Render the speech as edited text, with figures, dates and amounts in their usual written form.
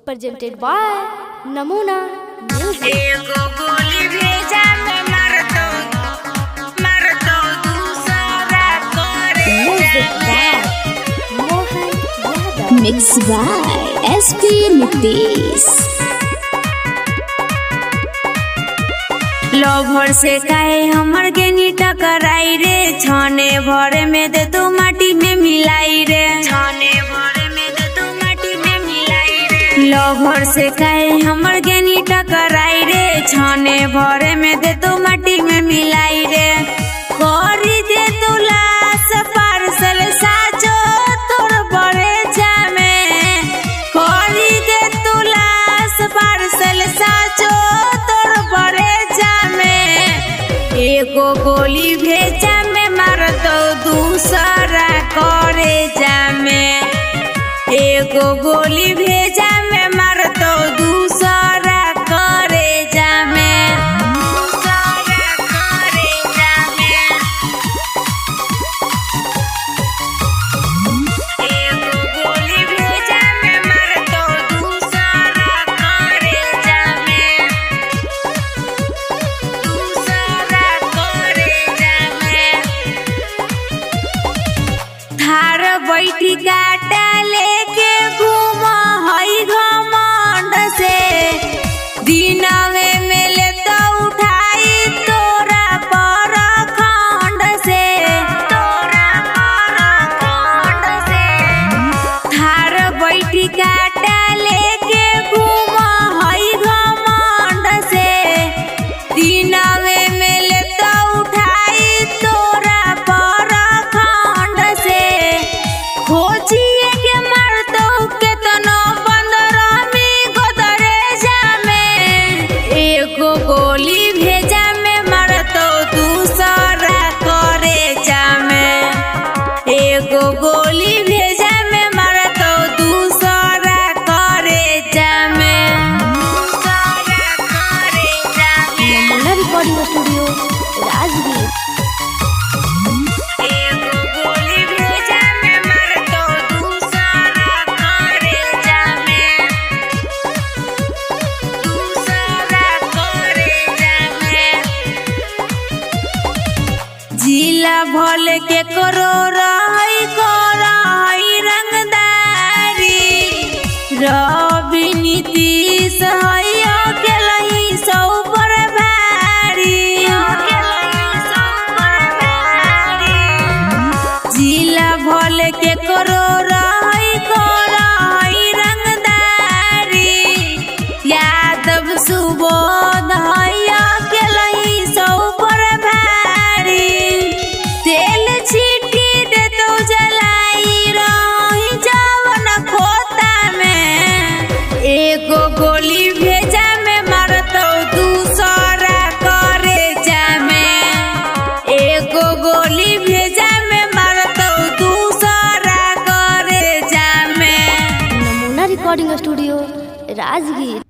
Presented by Namuna Music. एगो गोली भेजा में मार दो दूसरा करे Music by Mohan Yadav. Mix by SP Nitish. Lover से काहे हमर गेनी टकराई रे, छने भरे में दे तू माटी में मिलाई रे, छने भरे में दे तू माटी में मिलाई रे। लवर से काहे हमर गेनी टकराई रे, छने भरे में दे तू माटी में मिलाई रे। करी दे तू लाश पार्सल साचो तोर बड़े जामे, करी दे तू लाश पार्सल साचो तोर बड़े जामे। एगो गोली भेजा में मार दो दूसरा करे जामे, एगो गोली भेजा में मार दो दूसरा करे जामे, दूसरा करे जामे। एगो गोली भेजा में मार दो दूसरा करे जामे, दूसरा करे जामे। थार बैठी काटा लेके घूम हई घमंड से, दिनवे में ले तो उठाई तोरा पर खंड से, तोरा पर खंड से। थार बैठी काटा लेके घूम हई घमंड से, दिनवे में ले तो उठाई तोरा पर खंड से। खोजिए के मार दो केतनो बंदर में गोदरे जामे, एगो गोली भेजा में मार दो दूसरा करे जामे, एगो गोली भेजा में मार दो दूसरा करे जामे, दूसरा करे जामे। Namuna Recording Studio, Rajgir. एगो गोली भेजा में मार दो दूसरा करे जामे, दूसरा करे जामे। जिला भल के करो रही करही रंगदारी, रवि नीतीश हई अकेलही सौ पर भारी, अकेलही सौ पर भारी। जिला भल के करो रही करही रंगदारी, यादव सुबोध हई अकेलही सौ पर भारी। तेल छीटी दे तो जलाई रही जवन खोता में, एगो गोली भेजा में मारतो दूसरा करे जामे, एगो गोली भेजा में मारतो दूसरा करे जामे। Namuna Recording Studio, Rajgir.